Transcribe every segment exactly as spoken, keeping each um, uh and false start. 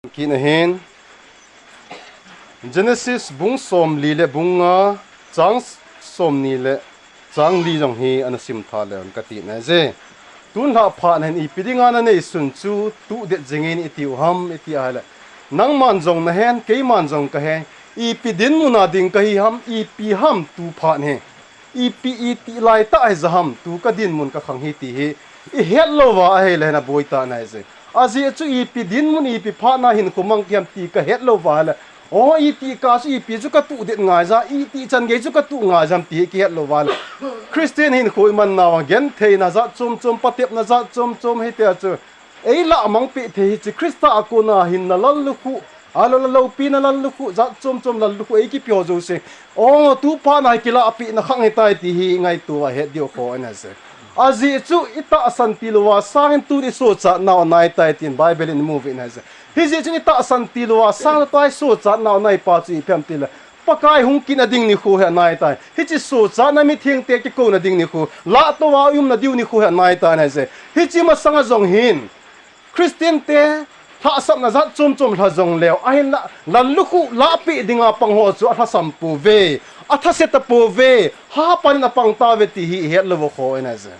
Kit na hin, Genesis bung somli le bung nga, chang somni le chang li jong hi ana simtha le kati na je. Tun lha phat na hin ipi dinga na neisun chu tudet jingin iti u ham iti ahile, nangman jong na hen, keiman jong ka hen, ipi dinmun a ding ka hi ham, ipi ham tu phat hi, ipi iti lai ta hi ja ham, tu ka dinmun ka khang hi ti hi i het lou va ahile na boi ta na je. Ajeh chu ipi dinmun, ipi phat na hin khumang kiam ti ka het lou va le, o, iti ka chu ipi chu ka tudet ngai ja, iti chan gei chu ka tu ngai jam ti hi ki het lou va le, Christian hin khu i man na va gen theina jat chom chom, patepna jat chom chom hi te chu ei la mang pi thei hi chi Christa a kona hin na lal lu khu, a lo la lo pi na lal lu khu, jat chom chom lal lu khu ei ki pio jo se. O, tu phat na hi ki la pi na khang hi tai ti hi ngai tu va het diu kho ana je. Ajeh chu i tahsan ti lou va sangin tu i sochat nau nai tai tin Bible in mu ve na je. Hi jeh chu i tahsan ti lou va sang tai sochat nau nai pa chu ipi ham ti le, Pakai hung kit na ding ni khu hi anai tai. Hichi sochat na mitheng te kikou na ding ni khu, la to va um na diu ni khu hi anai tai na je. Hichi masanga jong hin Christian te lhasam na jat chom chom lha jong leu, ahin la, lal lu khu la pi dinga pang ho chu a lhasam pouve, a thase ta pouve, ha panin a pang tauve ti hi i het lou va kho ana je.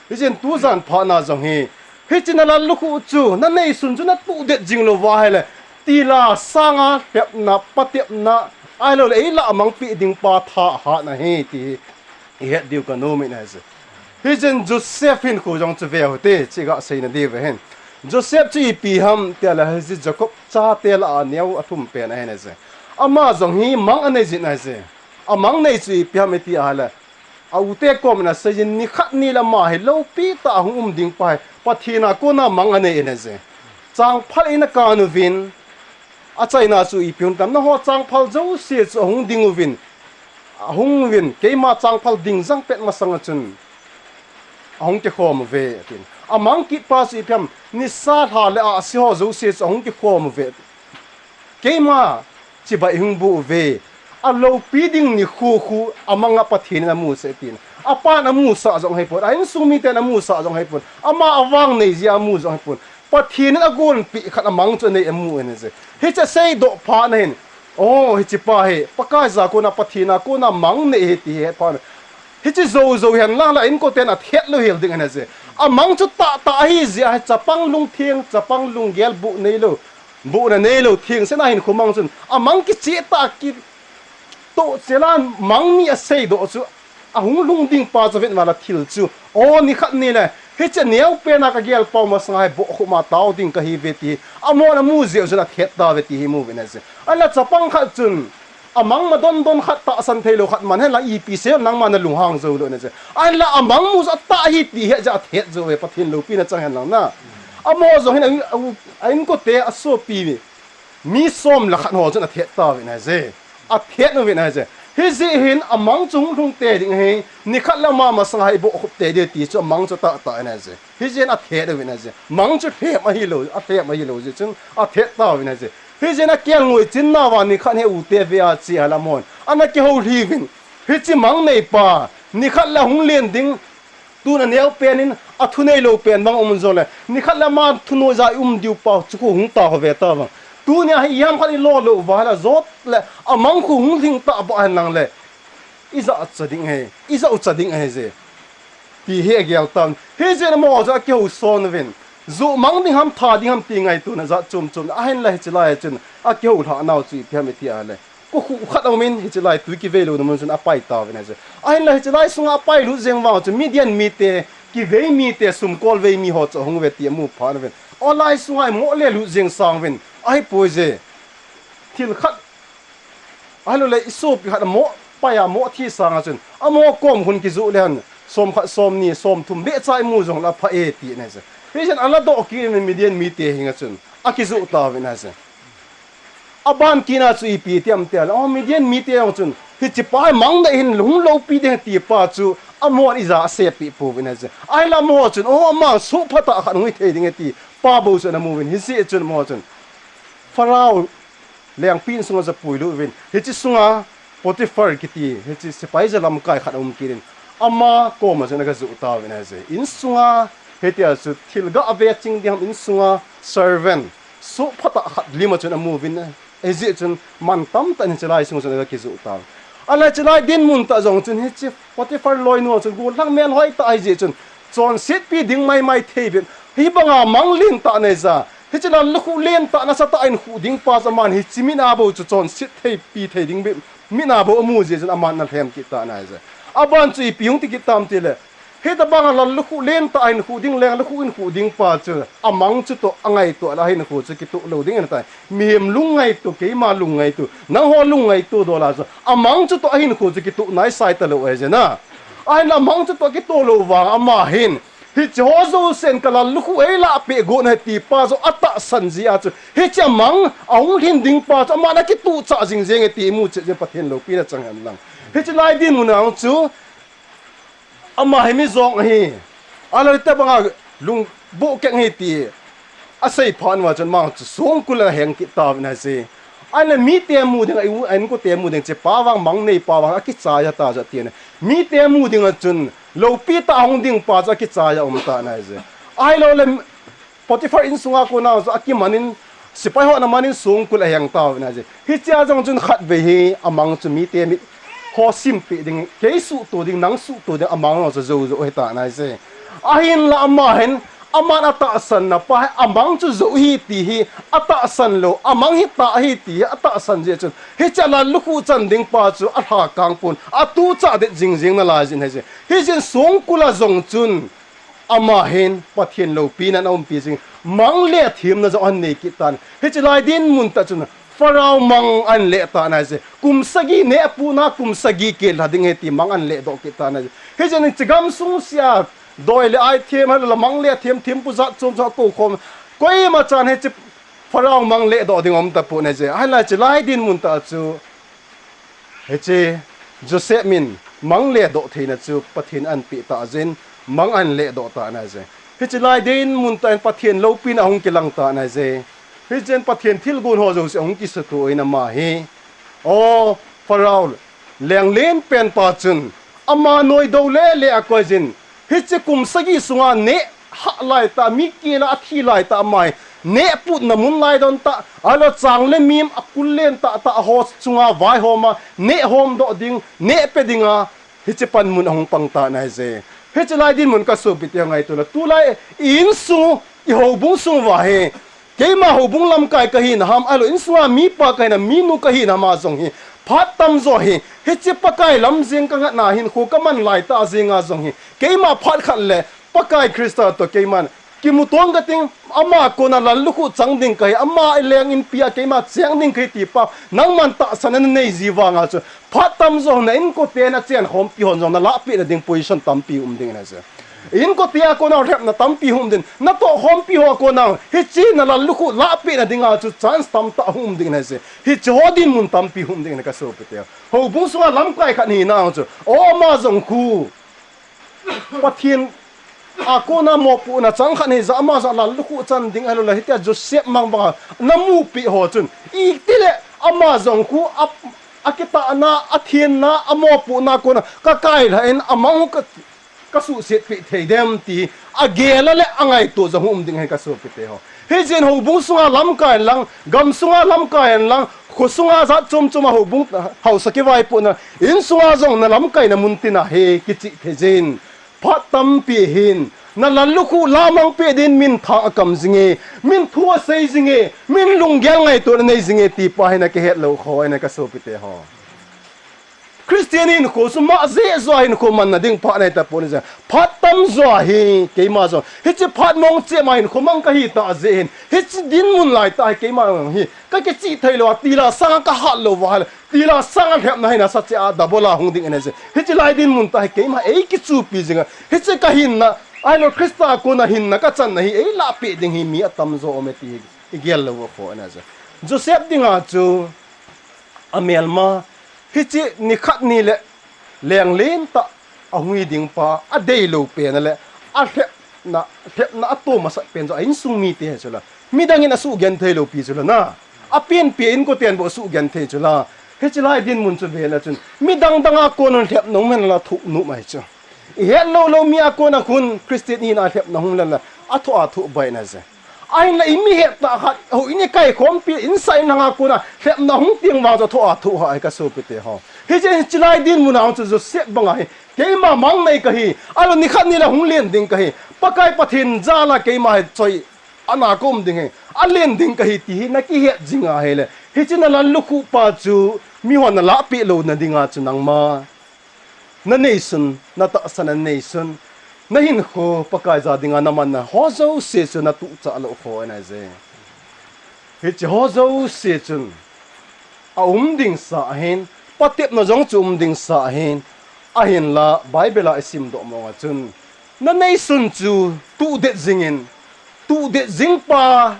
Hijeh in tu jan phat na jong hi, hichi na lal lu khu chu, na neisun chu na tudet jing lou va ahile, ti la sanga lhepna, patepna, ahilou le ei la mang pi ding pa tha ha na hi ti hi i het diu ka nom in ahi je. Hijeh in Joseph hin khu jong chu ve u te, chi ga sei na diu ve hin. Joseph chu ipi ham ti le, hiji Jacob chate la a neo a thum pen ahi na je. Ama jong hi mang anei jin ahi je. A mang nei chu ipi ham iti ahile, a u te kom in a sei jin, ni khat ni le ama hi lopi ta a hung um ding pa hi, Pathen a kona mang anei in ahi je. Changphal in a kan uvin, a chaina chu ipi hung tam, na ho changphal jouse chu a hung ding uvin, a hung uvin, keima changphal ding jang pet masanga chun a hung kikhom uve, atin. A mang kit pa chu ipi ham, nisa lha le ahsi ho jouse chu a hung kikhom uve. Keima chibai hung bu uve. A lopi ding ni khu khu a mang a Pathen in a mu sah tin. A pan a mu sah jong hei pon. A insung miten a mu sah jong hei pon. Ama a vang nei jia a mu jong hei pon. Pathen in a gonpi khat a mang chu anei a mu in ahi je. Hichi a seidoh phat na hin, o, hichi pa hi Pakai ja kona, Pathen a kona mang nei ahi ti hi het phat na. Hichi jou jou hen lang la inkoten a thet lou hel ding ahi je. A mang chu tah tah ahi jeh a hi chapang lungtheng, chapang lunggel bu nei lou, bu na nei lou, thengse na hin khu mang chun a mang kicheh tah ki toh chelan mang ni a seidoh chu, a hung lhung ding pa chu vet vala thil chu, o, ni khat ni le, hichi a neo pen a ka gel pau masanga hi bohkhup ma tao ding ka hi ve ti, amahon a mu jeh u chun a thet tauve ti hi mu ve na je. Ahin la chapang khat chun, a mang ma don don khat tahsan thei lou khat man hen la ipi sei nangma na lunghang jou lou na je. Ahin la a mang mu chu a tah hi ti het jeh a thet jou ve, Pathen loupina chang hen lang na. Amaho jong hin a, a, a inkote a sopi mi som le khat ho chun a thet tauve na je. A thet uve na je. Hijeh hin a mang chu hung lhung te ding ahi, ni khat le ama masanga hi bohkhup te ding ti chu a mang chu tah tah na je. Hijeh hin a thet uve na je. Mang chu lhem ahi lou, a lhem ahi lou jeh chun a thet tauve na je. Hijeh hin a kelngoi chin nauva ni khat hi u te ve a chi a la mon. Ana kihou lhi uvin. Hichi mang nei pa, ni khat le hung len ding, tun a neo pen in, a thu nei lou pen bang um jong le, ni khat le ama thu noi ja i um diu pa chu khu hung ta ho ve ta vang. Tunia hi i ham khat i lo lou va la jot le, a mang khu hung lhing ta ba hen lang le, i ja cha ding ahi, i ja u cha ding ahi je. Ti hi a gel tan. Hijeh in amaho chu a kihou son uvin. Ju mang ding ham, tha ding ham ti ngaito na jat chom chom. Ahin la hichi lai chun a kihou lha nau chu ipi ham iti ahile, kukhu khat a um in, hichi lai tui kivei lou na mun chun a pai tauve na je. Ahin la hichi lai sunga a pai lut jeng vang chun Midian mite, kivei mite, sumkol vei mi ho chu a hung uve ti a mu phat uvin. O, lai sunga i mo le lut jeng sang uvin. Ahi poi je. Thil khat, ahilou le i sopi khat a mo pai a mo thi sanga chun, amaho kom khun kijoh le hen, som khat, som ni, som thum beh cha i mu jong la pha e ti na je. Hijeh in a la doh kit in Midian mite henga chun a kijoh tauve na je. A ban kit na chu ipi ti ham ti le, o, Midian mite jong chun, hichi pa hi mang nei hin hung loupi ding ti pa chu amahon i ja a sepi pouve na je. Ahin la amaho chun, o, ama sopha tah khat hung hi thei ding e ti pa bou chu ana mu uvin. Hijeh chun amaho chun Pharaoh lengpi in sunga ja puilut uvin. Hichi sunga Potiphar kiti, hichi sepai ja lamkai khat a um kit in. Ama koma chun a ga joh tauve na je. In sunga, hitia chu thil ga ve ching ding ham in sunga servant, Soh phatah khat lima chun amu uvin, eh, hijeh chun man tamtah in hiche lai sung chun aga kijoh tan. Ahile hiche lai dinmun tah jong chun hiche Potiphar loinu chun gollhang melhoi tah ahijeh chun chonsetpi ding maimai thei bep. Hibanga mang lentah neija, hiche lallukhuh lentah nasatah a hinkho ding pa chu aman hiche mit a bou chu chonset theipi thei ding bep, mit a bou amu jeh chun aman alhem kit tan ahije. Aban chu ipi hung ti kit tam tile, hitobanga lallukhuh lentah a hinkho ding, lenglukhuh hinkho ding pa chu amang chutoh angaito a hinkho chu kitoh lou ding ahitai. Mihem lungngaito, keima lungngaito, nangho lungngaito dola chu amang chutoh a hinkho chu kitoh naisai talou ahije na. Ahinla amang chutoh kitoh lou vang ama hin, hicheho jousen ka lallukhuh eilah peh got ahi ti pa chu atahsan jeh a chu, hiche amang ahung lhin ding pa chu aman akitoh chah jing jenge ti imu chet jeh in Pathen loupina chang hen lang. Hiche lai dinmun a chu ama hi mi jong ahi, ahilou hitobanga lungbohkeng ahi ti asei phat uva chun ama chu songkul a aheng kit tauvin ahije. Ahile mite mu dinga, i u, a inkote mu ding, hiche pa vang mang nei pa vang akichai tah jeh a tina, mite mu dinga chun loupi tah hung ding pa chu akichai a um tan ahije. Ahiloule Potiphar insunga kona chu akimanin, sepai hon amanin songkul aheng tauvin ahije. Hichea jong chun khatvei hi amang chu mite mit ho simpeh ding, kei suhto ding, nang suhto ding, amang jong chu jou jou ahitan ahije. Ahinla ama hin, aman atahsanna pa hi amang chu jou ahi ti hi atahsan lou, amang hitah ahi ti hi atahsan jeh chun, hiche lallukhuh chan ding pa chu alhakang pon, atuchah det jingjing nalai jin ahije. Hijeh in songkul a jong chun ama hin Pathen loupinan aumpi jing, mang le themna jong ahin nei kit tan. Hiche lai dinmun tah chun Pharaoh mang ahin le tan ahije. Kum sagi nehpuhna, kum sagi kelha ding ahi ti mang ahin ledoh kit tan ahije. Hijeh in hiche gamsung sea doi le ai them, ahilou le mang le them, thempu jat chom chom akoukhom, koima chan hiche Pharaoh mang ledoh ding aum tapon ahije. Ahinla hiche lai dinmun tah chu hiche Joseph in mang ledoh theina chu Pathen in ahin peh tah jeh in mang ahin ledoh tan ahije. Hiche lai dinmun tah in Pathen loupina ahung kilang tan ahije. Hijeh in Pathen thilgon ho jouse ahung kisuto in ama hi, O Pharaoh, lenglen pen pa chun ama noidou lele a akoijin, hiche kum sagi sunga neh hah laitah, mi kela athi laitah ama hi, nehpuhna mun laidon tah, ahilou chang le mim akul len tahtah ho chunga vaihom a, neh homdoh ding, nehpe dinga hiche panmun ahung pang tan ahije. Hiche lai dinmun kasopite ho ngaito le, tulai i insung, i houbung sung uva hi, keima houbung lamkai kahina ham, ahilou insunga mipa kahina, minu kahina ham a jong hi, phat tamjo hi, hiche Pakai lam jeng kangatna hinkho kaman laitah jenga jong hi, keima phat khat le Pakai Christa toh keiman kimuto kating, ama kona lallukhuh chang ding kahi, ama leng inpi a keima cheng ding kahi ti pa nangman tahsan nanei ji vanga chu, phat tamjo na inkote nachen khompi hon jong nalahpeh na ding position tampi um ding ahije. Inkote a kona lhepna tampi hung um ding, natoh khompi ho a kona hiche nalallukhuh lahpeh na dinga chu chance tamtah hung um ding ahije. Hicheho dinmun tampi hung um ding ahi kasopite. Houbung sunga lamkai khat hina chu, o ama jong khu Pathen a kona mopohna chang khat hijeh a ama jong lallukhuh chan ding ahilou le, hitia Joseph mang banga namupeh ho chun, itile ama jong khu a, akitahna, athenna, amopohna kona kakailhah in amang ka, kasuhsetpeh thei dem ti agel a le angaito jong hung um ding ahi kasopite ho. Hijeh in houbung sunga lamkai hen lang, gam sunga lamkai hen lang, kho sunga jat chom chom a houbung haosa kivaipohna, insunga jong nalamkaina mun tina hi kichih thei jin. Phat tampi hin nalallukhuh lahmang peh din minthang akam jinge, min thu asei jinge, min lunggel ngaitona nei jinge ti pa hi nakihet lou kho ahi na kasopite ho. Christian hinkho chu mah jeh joa hinkho manna ding phat ahi tapon ahije. Phat tamjo hi keima jong hiche phat mong cheh ma hinkho mang kahi tah jeh hin, hiche dinmun laitah hi keima jong hi kakichih thei lou a, tila sanga kahat lou uva ahile, tila sanga lhepna hi nasatah a double a hung ding ahije. Hiche lai dinmun tah hi keima eikichupi jinga, hiche kahinna, ahilou Christa kona hinna kachanna hi eilahpeh ding hi mi atamjo ume ti hi igel lou kho ahije. Joseph dinga chu amelma, hiche nikhat nile lenglen tah ahung hi ding pa adeilou pen a le, alhepna, lhepna ato masat pen chu a insung mite hi chula, midang in asuhgenthei lou pi chula na, apenpi a inkoten bou asuhgenthei chula. Hiche lai dinmun chu vele chun midang danga kon un lhepna um henla thoh nom ahi chu. Ihet lou lou mi a kona khun Christian hina lhepna hung lele, athoh a thoh bai na je. Ahinla i mi hetna khat, houin i kaikhompi, insung in hanga kona, lhepna hung teng vang chu thoh a thoh ahi ka sopite ho. Hiche, hiche lai dinmun a chu Joseph banga hi, keima mang nei kahi, ahilou nikhat nile hung len ding kahi, Pakai Pathen jal a keima hi choi ana ka um ding ahi, alen ding kahi ti hi na kihet jing ahile, hiche na lallukhuh pa chu mihon na lahpeh louna dinga chu nangma na neisun, na tahsan na neisun, na hinkho Pakai ja dinga na manna ho jouse chu na tuchah lou kho ahi nai je. Hiche ho jouse chun a um ding sa ahin, patepna jong chu um ding sa ahin, ahinla Bible a i simdoh mong a chun, na neisun chu tuhdet jingin, tuhdet jing pa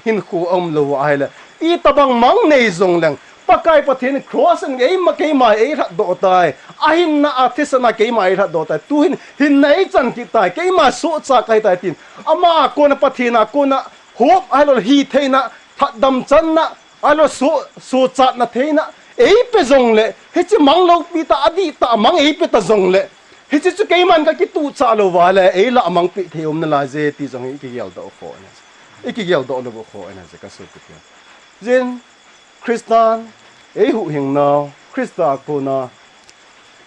hinkho a um lou ahile, itobang mang nei jongleng, Pakai Pathen cross in eima keima eilhatdoh tai, ahinna a thisan a keima eilhatdoh tai, tuhin hinna eichan kit tai, keima sohcha kahi tai tin, ama a kona Pathen a kona hope ahilou le hitheina, thatdam channa, ahilou le so, sochatna theina eipe jongle, hiche mang loupi tah, adihtah mang eipe ta jongle, hiche chu keiman ka kituchah lou uva le, eilah mang peh thei um nalai je ti jong hi i kigeldoh kho ahi. I kigeldoh lou kho ahi je ka sopite. Jin Christan eihuhhing nau, Christa a kona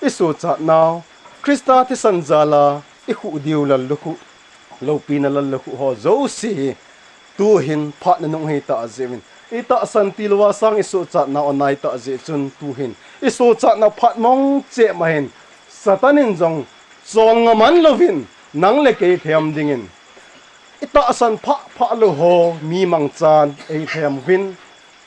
i sochat nau, Christa thisan jal a i khuh diu lallukhuh, loupina lallukhuh ho jouse hi tuhin phat nanung ahitah jeh uvin, i tahsan tilou a sang i sochat nau anai tah jeh chun tuhin i sochat nau phat mong cheh ma hin, Satan in jong cholngam man louvin nang le kei lhem dingin, i tahsan phah phah lou ho mi mangchan eilhem uvin,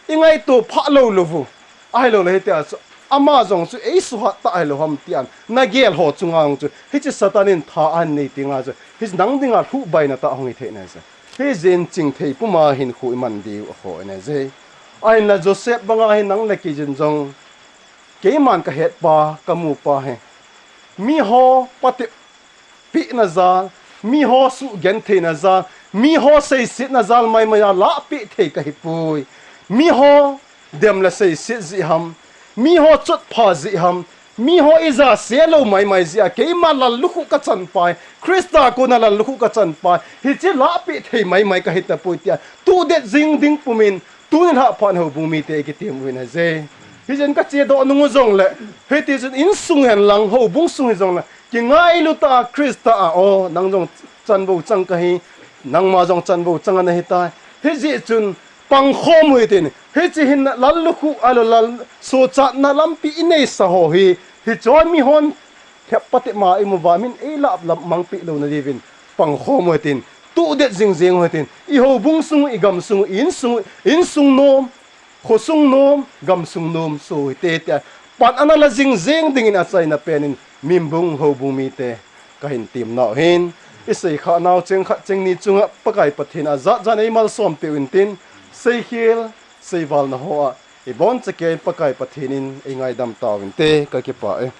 i ngaito phah lou lou u ahilou le hitia chu ama jong chu eisuhat tah ahilou ham tin na gel ho chunga jong chu hiche Satan in tha ahin nei tenga chu hiche nang dinga lhuhbaina tah hung hi thei nai je. Hijeh in chingthei puma hinkho i man diu akhoh ahi nai je. Ahinla Joseph banga hi nang le kei jin jong keiman ka het pa, ka mu pa hi, miho patep pehna jal, miho suhgentheina jal, miho seisetna jal maimai a lahpeh thei ka hipoi. Miho dem le seiset jeh ham, miho chotpha jeh ham, miho ija se lou maimai jeh a keima lallukhuh ka chan pa hi, Christa kona lallukhuh ka chan pa hi, hiche lahpeh thei maimai ka hitapoi tia tuhdet jing ding pumin, tuni lhah phat in houbung mite i kitem u ahi nai je. Hijeh in ka chedoh nung u jongle, hiti chun insung hen lang, houbung sung hi jongle, kingailu tah a Christa a, o, nang jong chanvou chang kahi, nangma jong chanvou chang ana hitai. Hijeh chun pangkhom u hitin, hiche hin lallukhuh ahilou le lal sochatna lampi i neisa ho hi, hiche mihon lhep patep ma i mu uva min eilah lam mang peh louna diuvin pangkhom u hitin, tuhdet jing jeng u hitin, i houbung sung u, i gamsung u, i insung u, insung nom, khosung nom, gamsung nom soh u hite tia pan ana la jing jeng dingin achaina pen in Mimbung houbung mite ka hin temnau ahin, i seikhah nau cheng khat cheng ni chunga Pakai Pathen in ajat jan eimalsom peh u hintin, seikhel seivalna hoa i boncha kei in Pakai Pathen in eingaidam tauvinte, ka kipah e.